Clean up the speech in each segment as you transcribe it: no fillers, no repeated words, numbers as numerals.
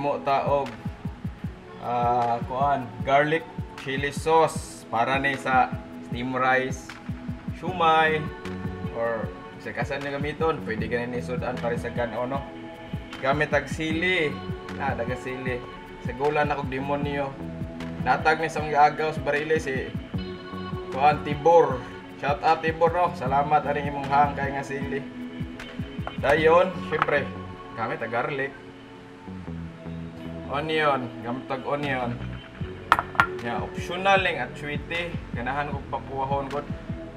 Maghimo ta og kuan, garlic chili sauce para ni sa steam rice, siomai, or sa kasan nyo gamiton, pwede ka ni sudan para sa gano, no? Gamit tag sili, na daga sili. Sa gulan akong demonyo. Natag ni sa mga agaw sa barile si kuan Tibor. Shout out Tibor, no. Salamat aning imong hang kay nga sili. Dayon, syempre, gamit tag garlic. Onion, gamit tag onion. Ya, optional ning atsuite. Ganahan ko papuwahon ko.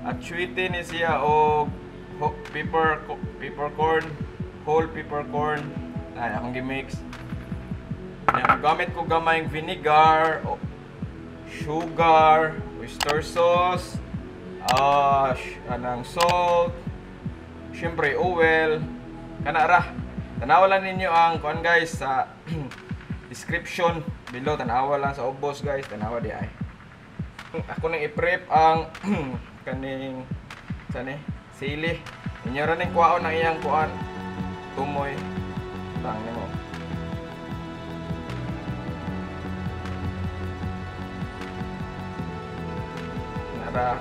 Atsuite ni siya og peppercorn, whole peppercorn. Ay, akong gi-mix. Ya, gamit ko gamayng vinegar, sugar, oyster sauce, anang salt, syempre oil, kana ra. Tanawa lang ninyo ang kuan guys sa description below, tanawa lang sa ubos guys, tanawa di ay. Ako nang i-prep ang kaning sani sili. Inyo ra ning kuwaon ang iyang kuan tumoy tang nimo. Nara.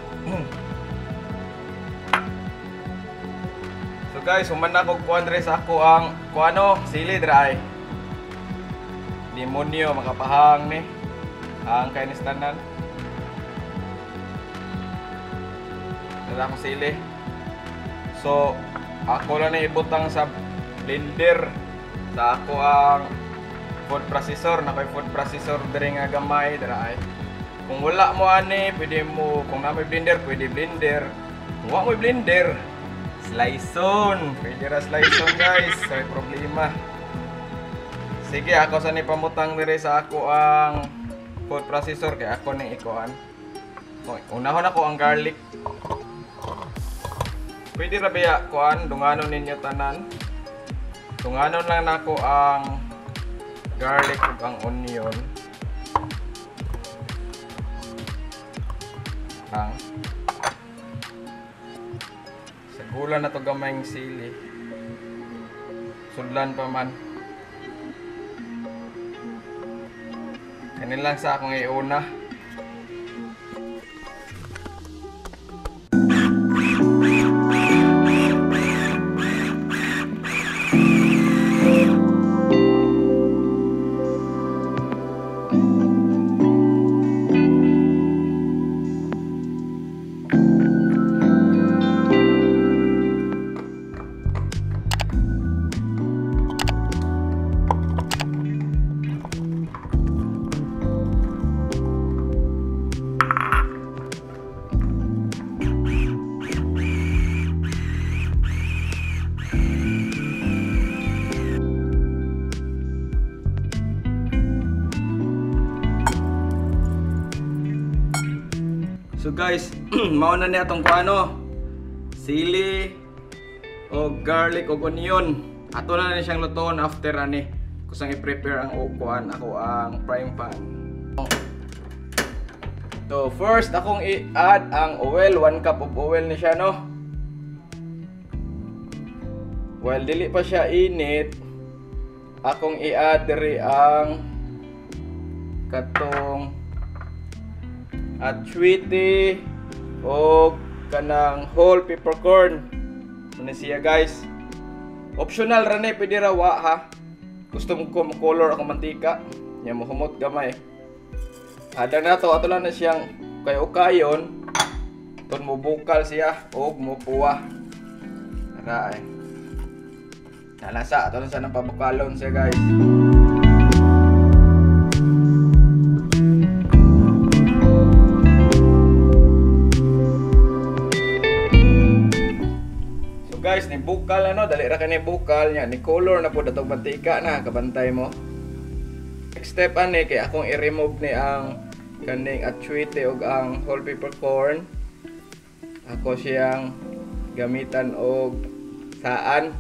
So guys, human na kog kuan diri sa ako ang kuano sili dry. Demonyo makapahang ni. Ang kainis tanan. Dala akong sili. So ako lang na ibutang sa blender. Sa ako ang food processor, na koy food processor diri nga gamay dira ay. Kung wala mo ani, pwede mo, kung na may blender, pwede blender. Kung wala mo blender, slice-on. Pwede ra slice-on guys, may problema. Sige, ako sa ni pamutang diri sa ako ang food processor kay ako ning ikuan. Unahon ako ang garlic. Pwede ra biya kuan, dunganon ninyo tanan. Dunganon lang nako ang garlic ug ang onion. Lang. Sagulan na to gamayng sili. Sudlan pa man. Kanin lang sa akong iuna. So guys, mao na niya atong kuano, sili o garlic o onion. Ato na siyang lutoon after ani. Kusang i-prepare ang kuan ako ang frying pan. So first akong i-add ang oil, 1 cup of oil ni siya, no. While dili pa siya init, akong i-add diri ang katong atsuite o kanang whole peppercorn. Muna siya guys. Optional ra ni, pwede ra wa ha. Gusto mo ko color akong mantika, nya mo humot gamay. Ada na to, ato lang na siyang kayo-kayon. Ton mo bukal siya og mo puwa. Ara ay. Nalasa ato lang sa nang pabukalon siya guys. Guys, ni bukal ano, dali ra kani bukal niya, ni color na pud atong mantika na kabantay mo. Next step ani kay akong i-remove ni ang kaning atsuite og ang whole peppercorn. Ako siyang gamitan og saan.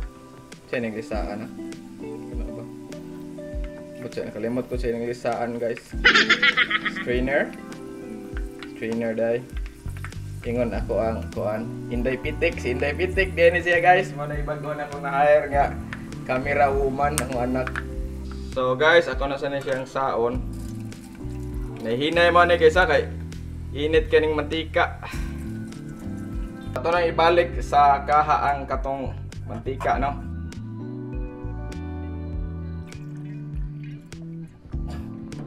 Siya ning lisaan ha. Ano ba? Butsa nakalimot ko siya ning lisaan guys. Strainer. Strainer dai. Ingon ako ang kuan Inday Pitik, si Inday Pitik din siya guys. Mo na ibago na akong na-hire nga camera woman ang anak. So guys, ako na sana siyang saon. Nahinay mo ni kaysa kay init kaning mantika. Ato nang ibalik sa kaha ang katong mantika, no?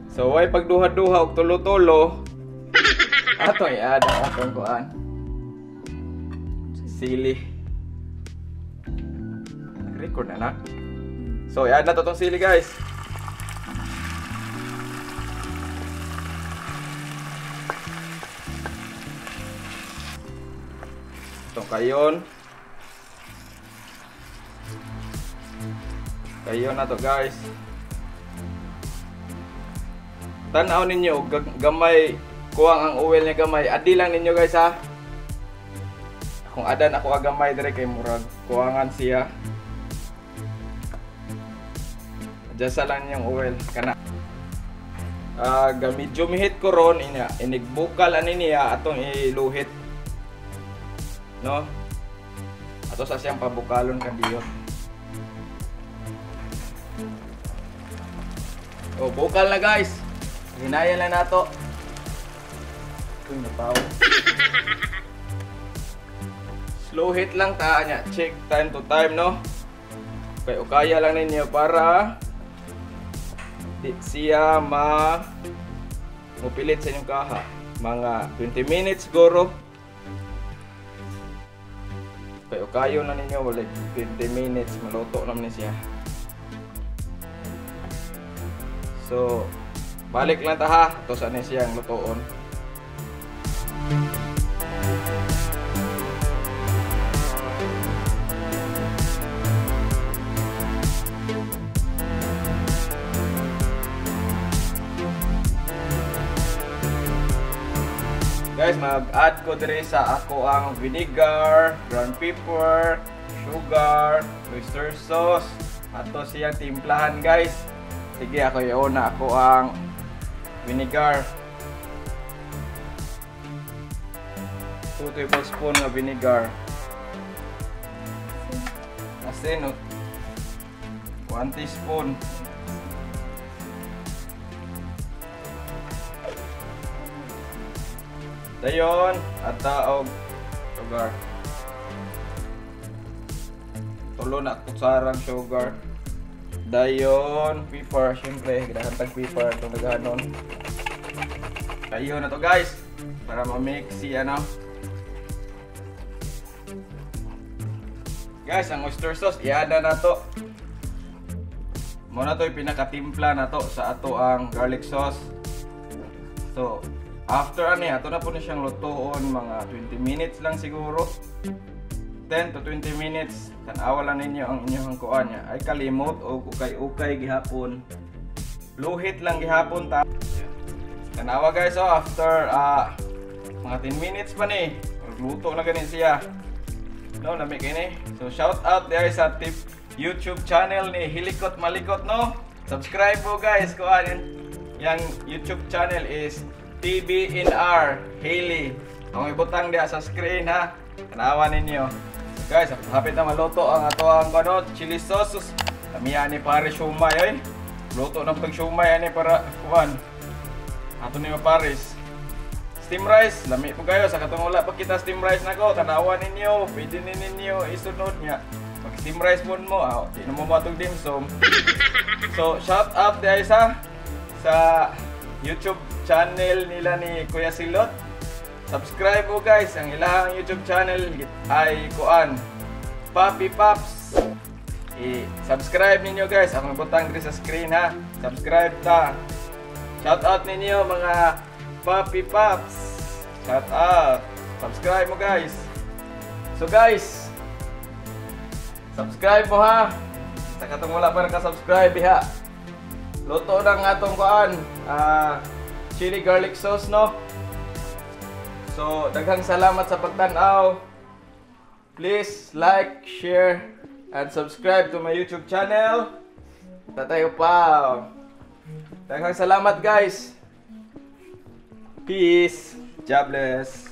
So way pagduha-duha og tulo-tulo. Ato i-add ang atong kuan. Sili. Nag-record na na. So i-add na to tong sili, guys. Itong kayon. Kayon na to, guys. Tan-aw ninyo gamay kuwang ang oil niya gamay. Adi lang ninyo, guys, ha. Kung adan ako agamay dire kay murag kuwangan siya. Adjust lang yung oil kana. Medyo mihit ko ron inya, inigbukal ani niya atong iluhit. No? Ato sa siyang pabukalon kadiyot. Oh, bukal na, guys. Hinayan lang nato. Uy, napaw. Slow hit lang ta niya. Check time to time, no? Okay, ukaya lang ninyo para di siya ma mupilit sa inyong kaha. Mga 20 minutes siguro. Okay, ukayo na ninyo, wala 20 minutes maluto naman ni siya. So, balik lang ta ha. Ito sa ni siyang lutoon. Guys, mag-add ko diri sa ako ang vinegar, ground pepper, sugar, oyster sauce. Ato siyang timplahan, guys. Sige, ako iuna ako ang vinegar. 2 tablespoon na vinegar. Asin, 1 teaspoon. Dayon, at og sugar. Tulo na kutsarang sugar. Dayon, pepper, syempre, ganahan tag pepper itong naghanon. Dayon na to, guys, para ma-mix si ano. Guys, ang oyster sauce, i-add na to. Muna to yung pinakatimpla na to sa ato ang garlic sauce. So, after ani, ato na po na siyang lutoon mga 20 minutes lang siguro. 10 to 20 minutes. Tan-awa lang ninyo ang inyong kuan niya. Ay kalimot o ukay-ukay gihapon. Luhit lang gihapon ta. Tanawa, guys, oh, after mga 10 minutes pa ni. Luto na ganin siya. No, lami kini. So shout out there sa tip YouTube channel ni Hilikot Malikot, no. Subscribe po, guys, kuan. Yang YouTube channel is TBNR Haley. Ang ibutang diha sa screen, ha. Tanawa ninyo. So guys, hapit na maluto ang ato ang ano, chili sauce. Lamian ni pare siomai oy. Luto ng pag siomai ani para kuan. Ato ni mapares. Steam rice, lami po kayo sa katong wala pa kita steam rice nako, tanawa ninyo, pwede ni ninyo isunod niya. Mag steam rice pud mo, ah, di na mo matong dim sum. So shout out diha sa YouTube channel nila ni Kuya Silot. Subscribe po, guys. Ang ilang YouTube channel ay kuan Papi Pops. I-subscribe ninyo, guys. Ang butang diri sa screen, ha. Subscribe ta. Shout out ninyo mga Papi Pops. Shout out. Subscribe mo, guys. So guys, subscribe mo, ha. Sa katong wala pa naka-subscribe, ha. Luto na nga atong kuan, chili garlic sauce, no. So, daghang salamat sa pagtan-aw. Please like, share, and subscribe to my YouTube channel. Tatay Upaw. Daghang salamat, guys. Peace. God bless.